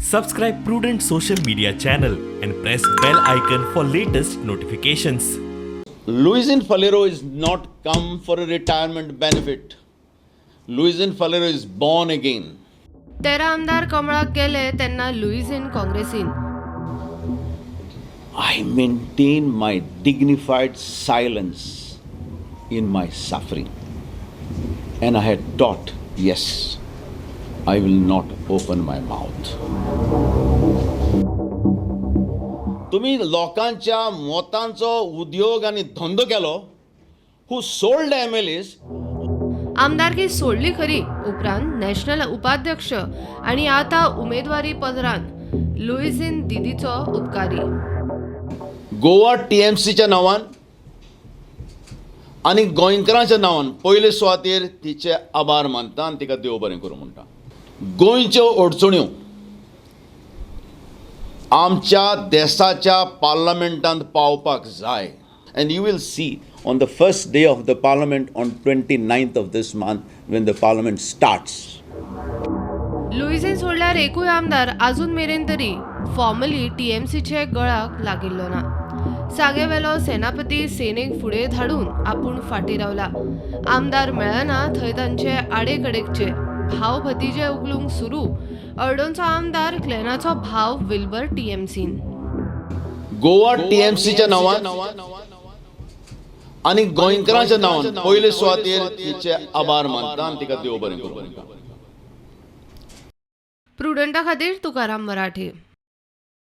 Subscribe Prudent social media channel and press bell icon for latest notifications. Luizinho Faleiro is not come for a retirement benefit. Luizinho Faleiro is born again. 13 आमदार कमळाक गेले तेन्ना लुईझीन काँग्रेसीन. I maintain my dignified silence in my suffering. And I had thought, yes, I will not open my mouth. तुम्ही लोकांच्या मतांचो उद्योग आनी धंदो केलो, who sold M L S. आमदारकी सोडली खरी, उपरांत नॅशनल उपाध्यक्ष आनी आतां उमेदवारी पदरान लुईझीन दिदीचो उपकारी. गोवा टी एम सीच्या नांवान आनी गोंयकारांच्या नांवान पयले सुवातेर तिचे आभार मानता आनी तिका देव बरें करूं म्हणटा. गोंयच्यो अडचण्यो आमच्या देसाच्या पार्लमेंटांत पावपाक जाय. And you will see on the first day of the parliament on 29th of this month when the parliament starts. Luizinho सोडल्यार एकूय आमदार आजून मेरेन तरी फॉर्मली टीएमसीचे गळाक लागिल्लो ना. सांगेवेलो सेनापती सेनेक फुडें धाडून आपूण फाटीं रावला. आमदार मेळना थंय तांचे आडेकडेकचे भाव भतिजे उखलूंक सुरू. अर्डोनचो आमदार क्लेनाचो भाव विल्बर टीएमसीन. गोवा टी एम सीच्या नांवान आनी गोंयकारांच्या नांवान पयले सुवातेर तिचे आभार मानता आनी तिका देव बरें करूं म्हणटा. प्रुडंटा खातीर तुकाराम मराठे.